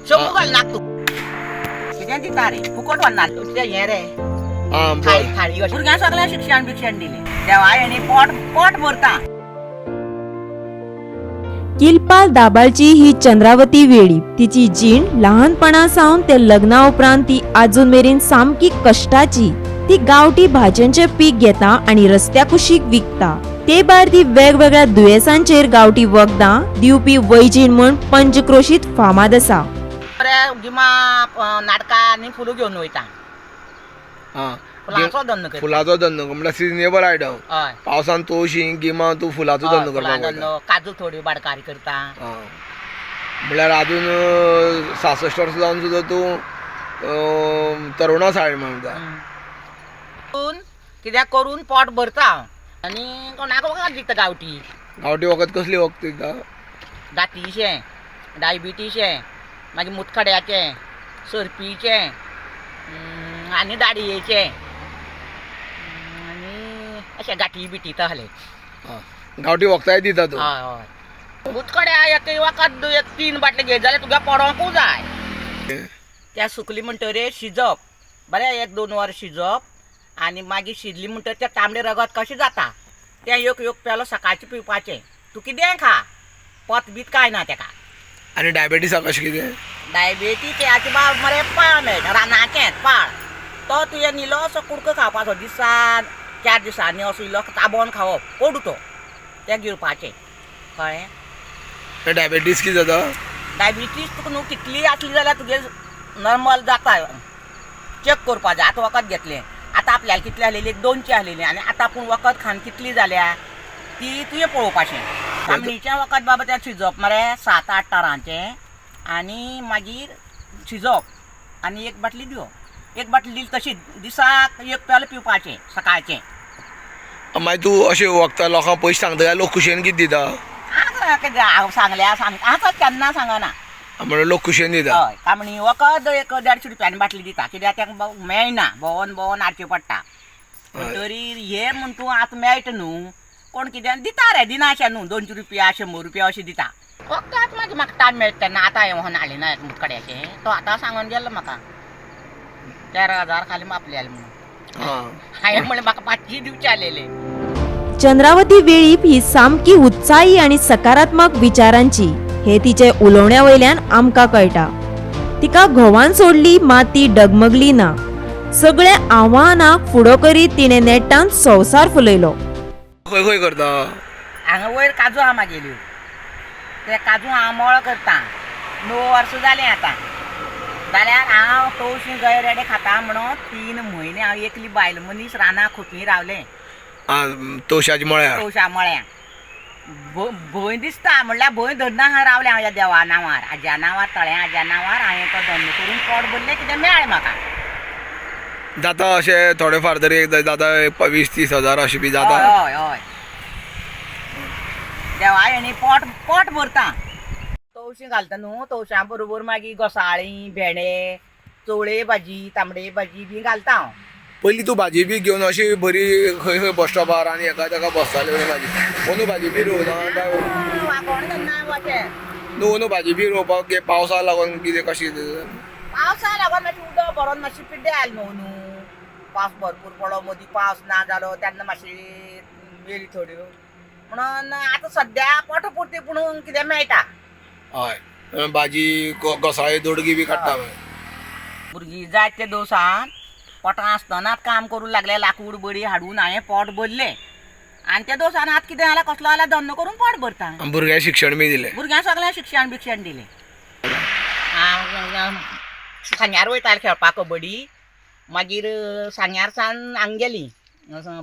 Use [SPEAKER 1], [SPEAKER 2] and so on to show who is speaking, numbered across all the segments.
[SPEAKER 1] शंबू घालनाक तूं कितें दिता रे फुकट वन्ना तुजें हें रे.
[SPEAKER 2] आं
[SPEAKER 1] थाळी
[SPEAKER 2] बरें.
[SPEAKER 1] थाळी अशी. भुरग्यांक सगळ्यांक शिक्षण बिक्षण दिलें देवा हेणी पोट पोट भरता.
[SPEAKER 3] किलपाल दाबाळची ही चंद्रावती वेळीप. तिची जीण लहानपणा सावन ते लग्ना उपरांत ती आजून मेरेन सामकी कश्टाची. ती गांवठी भाजयांचे पीक घेता आनी रस्त्या कुशीक विकता. ते भायर ती वेगवेगळ्या दुयेंसांचेर गांवठी वखदां दिवपी वैजीण म्हूण पंचक्रोशीत फामाद आसा.
[SPEAKER 1] बरें गिमा नाटकां आनी फुलां घेवन वयता.
[SPEAKER 2] आं,
[SPEAKER 1] फुलांचो धंदो करता.
[SPEAKER 2] फुलाचो धंदो म्हणल्यार सिजनेबल आयटम.
[SPEAKER 1] हय.
[SPEAKER 2] पावसान तवशीं, गिमान तूं फुलाचो
[SPEAKER 1] हय,
[SPEAKER 2] धंदो
[SPEAKER 1] फुलां
[SPEAKER 2] करपाक
[SPEAKER 1] धंदो
[SPEAKER 2] वयता.
[SPEAKER 1] काजू थोड्यो बाडकारी करता.
[SPEAKER 2] आं, म्हणल्यार आजून 66 वर्सां जावन सुद्दां तूं तरुणा साळ म्हणटा.
[SPEAKER 1] करून कित्याक करून पोट भरता हांव आनी कोणाक वखद दिता गांवठी.
[SPEAKER 2] गांवठी वखद कसली वखद दिता?
[SPEAKER 1] दातीचें, डायबिटीचें, मागीर मुतखड्याचें, सर्पीचें आनी दाडयेचें आनी अशें गांठी बिटी तसलें.
[SPEAKER 2] आं, गांवठी वखदांय दिता तूं?
[SPEAKER 1] हय हय. मुतखड्या एक वखद एक 3 बाटले घेत जाल्यार तुगे पडोंकूच जाय. त्या सुकली म्हणटरीर शिजप बरें, 1-2 वर शिजप आनी मागीर शिजली म्हणटरीर तें तांबडें रगत कशें जाता तें एक एक पेलो सकाळचें पिवपाचें. तूं कितेंय खा, पत बीत कांय ना तेका.
[SPEAKER 2] आनी डायबेटिसाक कशें कितें?
[SPEAKER 1] डायबेटीस हेचे बाब मरे पाळ मेळटा, रानाचें पाळ. तो तुवें इल्लो असो कुडको खावपाचो दिसान 4 दिसांनी असो इल्लो ताबोन खावप, कोडू तो, तें गिळपाचें. कळ्ळें?
[SPEAKER 2] डायबेटीस कितें जाता?
[SPEAKER 1] डायबिटीज तुका न्हू कितलीय आसली जाल्यार तुगे नॉर्मल जाता. चॅक करपा जाय. आतां वखद घेतलें, आतां आपल्याक कितली आसलेली, एक 200 आसलेली आनी आतां आपूण वखद खावन कितली जाल्या ती तुवें पळोवपाचें. तामणीचें वखद बाबा तें शिजप मरे 7-8 तरांचें आनी मागीर शिजप आनी एक बाटली दिवप. एक बाटली दिली तशी दिसाक एक पेलो पिवपाचें सकाळचें.
[SPEAKER 2] मागीर तूं अशें वखदां लोकांक पयशे सांगता काय लोक खुशयेन कितें दिता?
[SPEAKER 1] हांव सांगल्या सांगता आतां केन्ना सांगना.
[SPEAKER 2] म्हणल्यार लोक खुशयेन दिता?
[SPEAKER 1] हय. तामणी वखद एक 150 रुपयांनी बाटली दिता, कित्याक तांकां मेळना, भोंवन भोंवन हाडचें पडटा. तरी हे म्हूण तूं आतां मेळटा न्हू, कोण कितें दिता रे, दिना अशें न्हू, 200 रुपया 100 रुपया अशें दिता. फक्त आतां मागीर म्हाका टायम मेळटा तेन्ना. आतां हांवें वचून हाडलें ना मुतखड्याचें, तो आतां सांगून गेल्लो म्हाका 13,000 खाली मापले म्हणून. हांवें म्हणलें म्हाका 500 दिवचे आसलेले.
[SPEAKER 3] चंद्रावती वेळीप ही सामकी उत्साही आनी सकारात्मक विचारांची हे तिचे उलोवण्या वयल्यान आमकां कळटा. तिका घोवान सोडली मात ती डगमगली ना. सगळ्या आव्हानाक फुडो करीत तिणें नेटान संवसार फुलयलो.
[SPEAKER 2] खंय खंय करता?
[SPEAKER 1] हांगा वयर काजू आहा म्हागेल्यो, ते काजू हांव मळो करता. 9 वर्सां जालीं आतां. जाल्यार हांव तवशीं गये रेडे खाता म्हणून 3 म्हयने हांव एकली बायल मनीस रानां खोपी रावलें.
[SPEAKER 2] तवशाच्या मळ्यार?
[SPEAKER 1] तवशा मळ्या. भंय दिसता म्हणल्यार भंय धरना हांव रावलें हांव ह्या देवा नांवार, आज्या नांवार, तळ्या आज्या नांवार. हांवें तो धंदो करून पोट भरलें, कितें मेळ्ळें म्हाका.
[SPEAKER 2] जाता अशें थोडे फार तरी जाता 20-30 हजार अशें बी जाता?
[SPEAKER 1] हय हय हय. देवा हेणी पोट पोट भरता. तवशीं घालता न्हू, तवशां बरोबर मागीर घोसाळीं, भेंडे, चवळे भाजी, तांबडे भाजी बी घालता हांव.
[SPEAKER 2] पयलीं तूं भाजी बी घेवन अशी बरी खंय खंय बस स्टॉपार आनी हेका तेका बसताली पळय भाजी. अंदू भाजी बी रोवना काय?
[SPEAKER 1] कोण तेन्ना वचें
[SPEAKER 2] न्हू अंदू भाजी बी रोवपाक पावसा लागून कितें कशें कितें?
[SPEAKER 1] पावसा लागून मातशें उदक भरोन मातशें पिड्डे आयलें न्हू न्हू. पावस भरपूर पडलो, मदीं पावस ना जालो तेन्ना मातशी मेली थोड्यो म्हणून आतां सद्या पोटा पुरती पूण कितें मेळटा.
[SPEAKER 2] हय, भाजी घोसाळी दोडगी बी काडटा.
[SPEAKER 1] भुरगीं जायत ते दोसान पोटां आसतनाच काम करूंक लागले, लाकूड बडी हाडून हांवें पोट भरलें. आनी त्या दोसान आतां कितें जाल्यार कसलो जाल्यार धंदो करून पोट भरता.
[SPEAKER 2] भुरग्यांक शिक्षण बी दिलें?
[SPEAKER 1] भुरग्यांक सगळ्यांक शिक्षण बिक्षण दिलें. हांव सांग्यार वयतालें खेळपाक कबड्डी, मागीर सांग्यार सावन हांगा गेली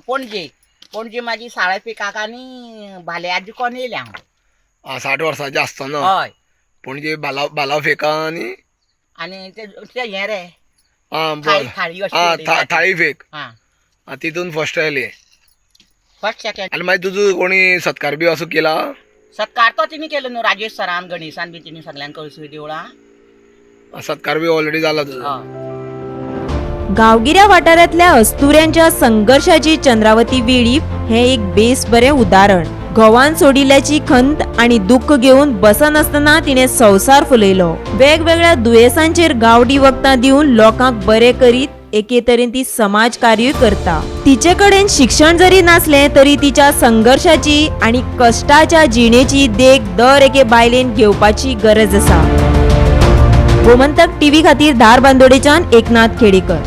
[SPEAKER 1] पणजे. पणजे मागीर साळे पिकाक आनी भाल्या जिकोन येयलें हांव.
[SPEAKER 2] 60 वर्सांचें आसतना?
[SPEAKER 1] हय.
[SPEAKER 2] पणजे भाला भाला फेका आनी
[SPEAKER 1] आनी ते हें रे
[SPEAKER 2] आं बरें,
[SPEAKER 1] थाळी
[SPEAKER 2] आं थाळी फेक. आं, तितून फर्स्ट आयली?
[SPEAKER 1] First second.
[SPEAKER 2] आनी मागीर तुजो कोणी सत्कार बी असो केला?
[SPEAKER 1] सत्कार तो तिणी केलो न्हू, राजेश सरान, गणेशान बी तिणी सगळ्यांक कळसुय देवळां.
[SPEAKER 2] सत्कार बी ऑलरेडी जाला तुजो?
[SPEAKER 3] गांवगिऱ्या वाठारांतल्या अस्तुऱ्यांच्या संघर्शाची चंद्रावती वेळीप हें एक बेस बरें उदाहरण. घोवान सोडिल्ल्याची खंत आनी दुख्ख घेवन बसनासतना तिणें संवसार फुलयलो. वेगवेगळ्या दुयेंसांचेर गांवठी वखदां दिवन लोकांक बरें करीत एके तरेन ती समाज कार्यूय करता. तिचे कडेन शिक्षण जरी नासलें तरी तिच्या संघर्शाची आनी कश्टाच्या जिणेची देख दर एके बायलेन घेवपाची गरज आसा. गोमंतक टीव्ही खातीर धारबांदोडेच्यान एकनाथ खेडेकर.